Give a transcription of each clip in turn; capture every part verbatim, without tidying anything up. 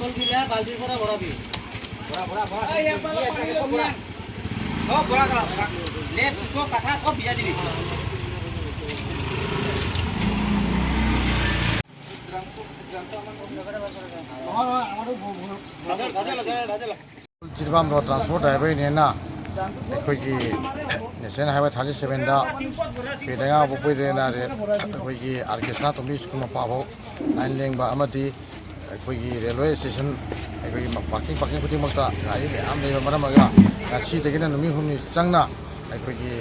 বালতি ভরা ভরাবি। ভরা, ভরা, ভরা। এই এক বালতি ভরা। সব ভরা, ভরা। লেপ, সব কাঁথা, সব ভিজাই দিবি। ꯖꯤꯔꯤꯕꯥꯝ ꯔꯣꯗ ꯇ꯭ꯔꯥꯟꯁꯄꯣꯔꯠ ꯗ꯭ꯔꯥꯏꯚꯔ ꯌꯨꯅꯤꯌꯟꯅ ꯑꯩꯈꯣꯏꯒꯤ ꯅꯦꯁꯅꯦꯜ ꯍꯥꯏꯋꯦ ꯊꯥꯔꯇꯤ ꯁꯚꯦꯟꯗ ꯄꯦꯗꯉꯥ ꯄꯣꯛꯄꯩꯗꯅ ꯑꯩꯈꯣꯏꯒꯤ ꯑꯥꯔ ꯀꯦ ꯁꯅꯥꯇꯣꯝꯕꯤ ꯁ꯭ꯀꯨꯜ ꯃꯄꯥ ꯐꯥꯎ ꯂꯥꯏꯟ ꯂꯦꯡꯕ ꯑꯃꯗꯤ ꯑꯩꯈꯣꯏꯒꯤ ꯔꯦꯜꯋꯦ ꯁ꯭ꯇꯦꯁꯟ, ꯑꯩꯈꯣꯏꯒꯤ ꯄꯥꯔꯀꯤꯡ, ꯄꯥꯔꯀꯤꯡ ꯈꯨꯗꯤꯡꯃꯛꯇ ꯒꯥꯔꯤ ꯃꯌꯥꯝ ꯂꯩꯕ ꯃꯔꯝ ꯑꯣꯏꯔꯒ ꯉꯁꯤꯗꯒꯤꯅ ꯅꯨꯃꯤꯠ ꯍꯨꯝꯅꯤ ꯆꯪꯅ ꯑꯩꯈꯣꯏꯒꯤ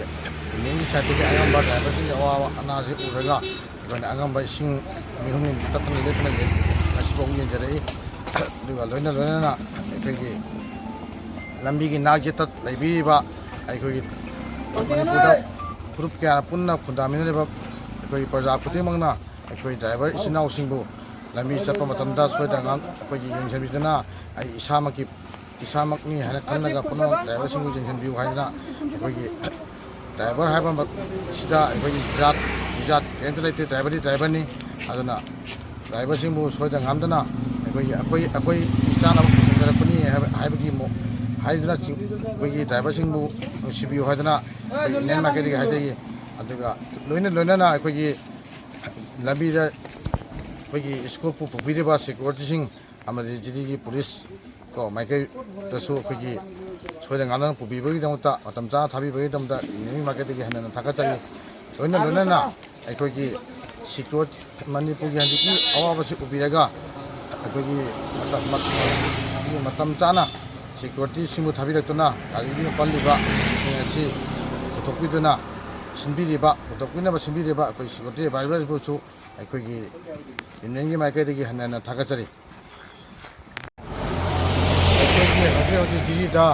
ꯌꯨꯅꯤꯌꯟꯒꯤ ꯁꯥꯏꯠꯇꯒꯤ ꯑꯉꯝꯕ ꯗ꯭ꯔꯥꯏꯚꯔꯁꯤꯡꯒꯤ ꯑꯋꯥꯕ ꯑꯅꯥꯁꯤ ꯎꯔꯒ ꯑꯩꯈꯣꯏꯅ ꯑꯉꯝꯕ ꯏꯁꯤꯡ ꯅꯨꯃꯤꯠ ꯍꯨꯝꯅꯤ ꯇꯠꯇꯅ ꯂꯦꯞꯇꯅ ꯌꯦꯡ-, ꯉꯁꯤꯐꯥꯎ ꯌꯦꯡꯖꯔꯛꯏ꯫ ꯑꯗꯨꯒ ꯂꯣꯏꯅ ꯂꯣꯏꯅꯅ ꯑꯩꯈꯣꯏꯒꯤ ꯂꯝꯕꯤꯒꯤ ꯅꯥꯛ ꯌꯦꯠꯇ ꯂꯩꯕꯤꯔꯤꯕ ꯑꯩꯈꯣꯏꯒꯤ ꯃꯅꯤꯄꯨꯔꯗ ꯐꯨꯔꯨꯞ ꯀꯌꯥꯅ ꯄꯨꯟꯅ ꯈꯨꯟꯗꯥꯃꯤꯟꯅꯔꯤꯕ ꯑꯩꯈꯣꯏꯒꯤ ꯄ꯭ꯔꯖꯥ ꯈꯨꯗꯤꯡꯃꯛꯅ ꯑꯩꯈꯣꯏ ꯗ꯭ꯔꯥꯏꯚꯔ ꯏꯆꯤꯟ ꯏꯅꯥꯎꯁꯤꯡꯕꯨ ꯂꯝꯕꯤ ꯆꯠꯄ ꯃꯇꯝꯗ ꯁꯣꯏꯗ ꯉꯥꯝ ꯑꯩꯈꯣꯏꯒꯤ ꯌꯦꯡꯁꯤꯟꯕꯤꯗꯨꯅ ꯑꯩ ꯏꯁꯥꯃꯛꯀꯤ, ꯏꯁꯥꯃꯛꯅꯤ ꯍꯥꯏꯅ ꯈꯜꯂꯒ ꯄꯨꯝꯅꯃꯛ ꯗ꯭ꯔꯥꯏꯚꯔꯁꯤꯡꯕꯨ ꯌꯦꯡꯁꯤꯟꯕꯤꯌꯨ ꯍꯥꯏꯗꯅ ꯑꯩꯈꯣꯏꯒꯤ ꯗ꯭ꯔꯥꯏꯚꯔ ꯍꯥꯏꯕ ꯁꯤꯗ ꯑꯩꯈꯣꯏꯒꯤ ꯖꯥꯠ ꯕꯤꯖꯥꯠ ꯀꯔꯤꯝꯇ ꯂꯩꯇꯦ꯫ ꯗ꯭ꯔꯥꯏꯚꯔꯗꯤ ꯗ꯭ꯔꯥꯏꯚꯔꯅꯤ꯫ ꯑꯗꯨꯅ ꯗ꯭ꯔꯥꯏꯚꯔꯁꯤꯡꯕꯨ ꯁꯣꯏꯗ ꯉꯥꯝꯗꯅ ꯑꯩꯈꯣꯏꯒꯤ, ꯑꯩꯈꯣꯏ, ꯑꯩꯈꯣꯏ ꯆꯥꯅꯕ ꯄꯨꯁꯤꯟꯖꯔꯛꯄꯅꯤ ꯍꯥꯏꯕ, ꯍꯥꯏꯕꯒꯤ ꯃꯣ-, ꯍꯥꯏꯗꯨꯅ ꯆꯤꯡ-, ꯑꯩꯈꯣꯏꯒꯤ ꯗ꯭ꯔꯥꯏꯚꯔꯁꯤꯡꯕꯨ ꯅꯨꯡꯁꯤꯕꯤꯌꯨ ꯍꯥꯏꯗꯅ ꯑꯩꯈꯣꯏ ꯏꯟꯗꯤꯌꯟ ꯃꯥꯏꯀꯩꯗꯒꯤ ꯍꯥꯏꯖꯔꯤ꯫ ꯑꯗꯨꯒ ꯂꯣꯏꯅ ꯂꯣꯏꯅꯅ ꯑꯩꯈꯣꯏꯒꯤ ꯂꯝꯕꯤꯗ ꯑꯩꯈꯣꯏꯒꯤ ꯁ꯭ꯀꯨꯜꯕꯨ ꯄꯨꯕꯤꯔꯤꯕ ꯁꯦꯀ꯭ꯌꯨꯔꯤꯇꯤꯁꯤꯡ ꯑꯃꯗꯤ ꯖꯤꯗꯤꯒꯤ ꯄꯨꯂꯤꯁ ꯀꯣ ꯃꯥꯏꯀꯩꯗꯁꯨ ꯑꯩꯈꯣꯏꯒꯤ ꯁꯣꯏꯗ ꯉꯥꯝꯗꯅ ꯄꯨꯕꯤꯕꯒꯤꯗꯃꯛꯇ, ꯃꯇꯝ ꯆꯥꯅ ꯊꯥꯕꯤꯕꯒꯤꯗꯃꯛꯇ ꯏꯟꯗꯤꯌꯟ ꯃꯥꯏꯀꯩꯗꯒꯤ ꯍꯟꯅ ꯍꯟꯅ ꯊꯥꯒꯠꯆꯔꯤ꯫ ꯂꯣꯏꯅ ꯂꯣꯏꯅꯅ ꯑꯩꯈꯣꯏꯒꯤ ꯁꯦꯀ꯭ꯌꯨꯔ-, ꯃꯅꯤꯄꯨꯔꯒꯤ ꯍꯧꯖꯤꯛꯀꯤ ꯑꯋꯥꯕꯁꯤ ꯎꯕꯤꯔꯒ ꯑꯩꯈꯣꯏꯒꯤ ꯃꯇꯝ, ꯃꯇꯝ, ꯃꯇꯝ ꯆꯥꯅ ꯁꯦꯀ꯭ꯌꯨꯔꯤꯇꯤꯁꯤꯡꯕꯨ ꯊꯥꯕꯤꯔꯛꯇꯨꯅ ꯒꯥꯔꯤꯗꯨꯅ ꯄꯜꯂꯤꯕꯁꯤꯡ ꯑꯁꯤ ꯄꯨꯊꯣꯛꯄꯤꯗꯨꯅ ꯁꯤꯟꯕꯤꯔꯤꯕ, ꯄꯨꯊꯣꯛꯄꯤꯅꯕ ꯁꯤꯟꯕꯤꯔꯤꯕ ꯑꯩꯈꯣꯏ ꯁꯦꯀ꯭ꯌꯨꯔꯤꯇꯤ ꯑꯦꯗꯚꯥꯏꯖꯔꯕꯨꯁꯨ ꯑꯩꯈꯣꯏꯒꯤ ꯌꯨꯅꯤꯌꯟꯒꯤ ꯃꯥꯏꯀꯩꯗꯒꯤ ꯍꯟꯅ ꯍꯟꯅ ꯊꯥꯒꯠꯆꯔꯤ꯫ ꯑꯩꯈꯣꯏꯒꯤ ꯍꯧꯖꯤꯛ ꯍꯧꯖꯤꯛ ꯖꯤꯔꯤꯗ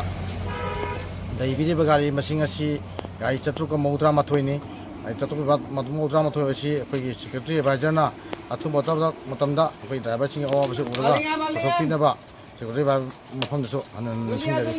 ꯂꯩꯕꯤꯔꯤꯕ ꯒꯥꯔꯤ ꯃꯁꯤꯡ ꯑꯁꯤ ꯒꯥꯔꯤ ꯆꯥꯇ꯭ꯔꯨꯛꯀ ꯃꯧꯗ꯭ꯔꯥ ꯃꯥꯊꯣꯏꯅꯤ꯫ ꯒꯥꯔꯤ ꯆꯥꯇ꯭ꯔꯨꯛꯀ ꯃꯧꯗ꯭ꯔꯥ ꯃꯥꯊꯣꯏ ꯑꯁꯤ ꯑꯩꯈꯣꯏꯒꯤ ꯁꯦꯀ꯭ꯌꯨꯔꯤꯇꯤ ꯑꯦꯗꯚꯥꯏꯖꯔꯅ ꯑꯊꯨꯕ ꯃꯇꯝꯗ, ꯃꯇꯝꯗ ꯑꯩꯈꯣꯏ ꯗ꯭ꯔꯥꯏꯚꯔꯁꯤꯡꯒꯤ ꯑꯋꯥꯕꯁꯤ ꯎꯔꯒ ꯄꯨꯊꯣꯛꯄꯤꯅꯕ ꯁꯦꯀ꯭ꯌꯨꯔꯤꯇꯤ ꯑꯦꯗꯚꯥꯏꯖꯔ ꯃꯐꯝꯗꯁꯨ ꯍꯟꯅ ꯍꯟꯅ ꯅꯤꯡꯁꯤꯡꯖꯔꯤ꯫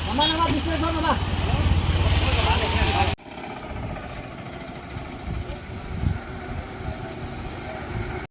ꯃꯃꯥ, ꯃꯃꯥ, ꯕꯤꯁꯅꯦꯁꯣꯔ ꯃꯃꯥ꯫